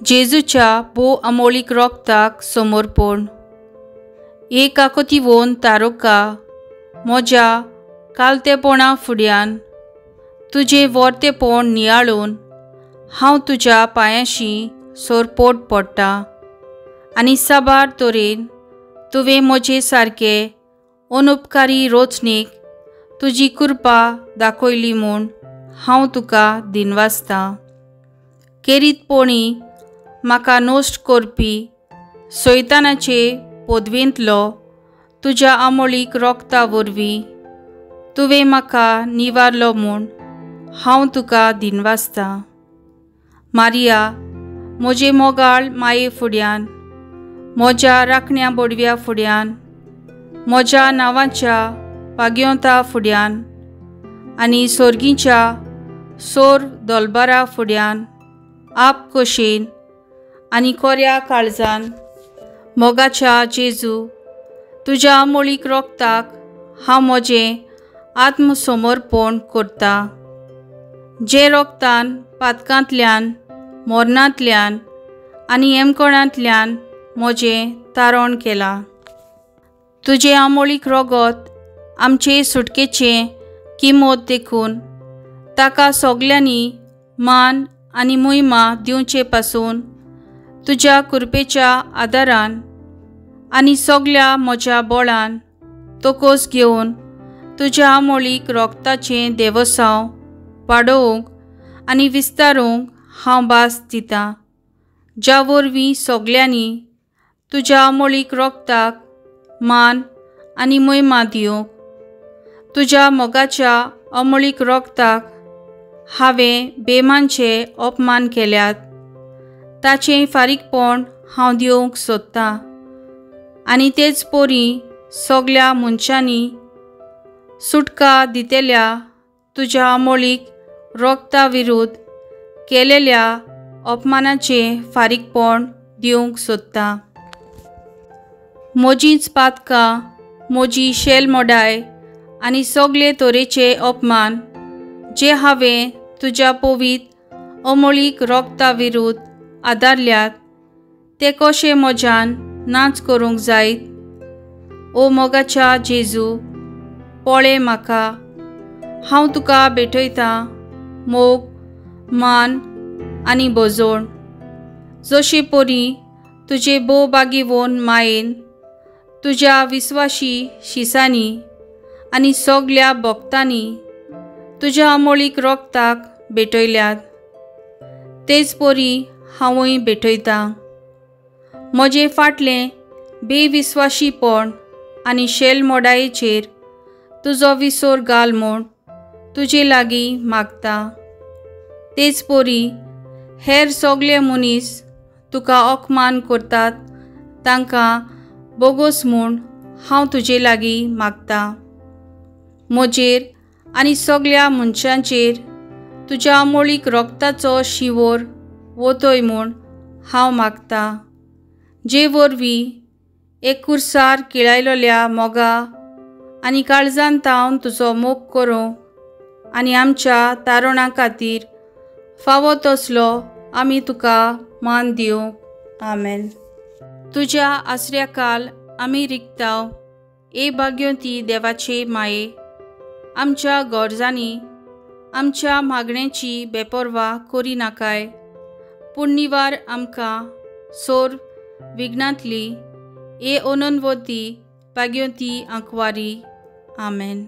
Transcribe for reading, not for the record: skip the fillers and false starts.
जेजूच्या भोव अमोलीक रोगताक समर्पण. एक आकोतिवोन तारोका म्हज्या कालतेपणा फुड्यान तुजें वर्तेपण नियाळून हांव तुज्या पांयांशी सोरपोट पडटा आनी साबार तरेन तुवें म्हजे सारके अनुपकारी रोचणेक तुजी कृपा दाखयली म्हूण हांव तुका दिनवासतां. केरीतपणी म्हाका नश्ट करपी सैतानाचे पदवेंतलो तुज्या आमोळीक रोगता वरवीं तुवें म्हाका निवारलो म्हूण हांव तुका दिनवासतां. मारिया म्हजे मोगाळ माये फुड्यान, म्हज्या राखण्या बोडव्या फुड्यान, म्हज्या नांवाच्या पाग्योंता फुड्यान आनी सोर्गीच्या सोर दोलबारा फुड्यान आप कशेन आनी कोऱ्या काळजान मोगाच्या जेजू तुज्या आमोळीक रोगताक हांव म्हजें आत्मसमर्पण करता. जे रोगतान पातकांतल्यान, मोरणांतल्यान आनी येमकोणांतल्यान म्हजें तारण केलां. तुजें आमोळीक रोगत आमचे सुटकेचें किंमत देखून ताका सगल्यांनी मान आनी मोहिमा दिवचे पासून तुज्या कृपेच्या आदारान आनी सगल्या म्हज्या बळान तोकोस घेवन तुज्या आमोळीक रोगताचें देवसांव वाडोवंक आनी विस्तारूंक हांव भास दितां, ज्या वरवीं सगल्यांनी तुज्या आमोळीक रोगताक मान आनी मोहिमा दिवंक. तुज्या मोगाच्या अमोळीक रोगताक हांवें बेमानचे अपमान केल्यात ताचें फारीकपण हांव दिवंक सोदतां आनी तेच पोरी सगल्या मनशांनी सुटका दितल्या तुज्या अमोळीक रोगता विरुद्ध केलेल्या अपमानाचें फारीकपण दिवंक सोदतां. म्हजींच पातकां, म्हजी शेलमोडाय आनी सगळे तरेचे अपमान जे हांवें तुज्या पवीत अमोळीक रोगता विरुद्ध आदारल्यात ते कशें म्हज्यान नाच करूंक जायत? ओ मोगाच्या जेजू, पळय म्हाका, हांव तुका भेटयतां मोग, मान आनी भजोण. जशे परी तुजे भोव बागेवन मायेन तुज्या विस्वाशी शिसांनी आनी सगल्या भक्तांनी तुज्या अमोळीक रोगताक भेटयल्यात तेच परी हांवूय भेटयतां. म्हजें फाटलें बेविस्वाशीपण आनी शेलमोडायेचेर तुजो विसोर घाल म्हूण तुजे लागीं मागता. तेच परी हेर सगळे मनीस तुका अपमान करतात तांकां बोगोस म्हूण हांव तुजे लागीं मागता. म्हजेर आनी सगल्या मनशांचेर तुज्या अमोळीक रोगताचो शिवोर वतय म्हूण हांव मागता, जे वरवीं एक कुर्सार किळायलोल्या मोगा आनी काळजान तावन तुजो मोग करूंक आनी आमच्या तारुणा खातीर फावो तसलो आमी तुका मान दिवंक. आमेन. तुज्या आसऱ्या काल आमी रिगताव ए भाग्योती देवाचे माये, आमच्या गरजांनी आमच्या मागण्याची बेपर्वा करिनाकाय, पूण निवार आमकां सोर विघ्नांतली ए अनन्वती भाग्योती आंकवारी. आमेन.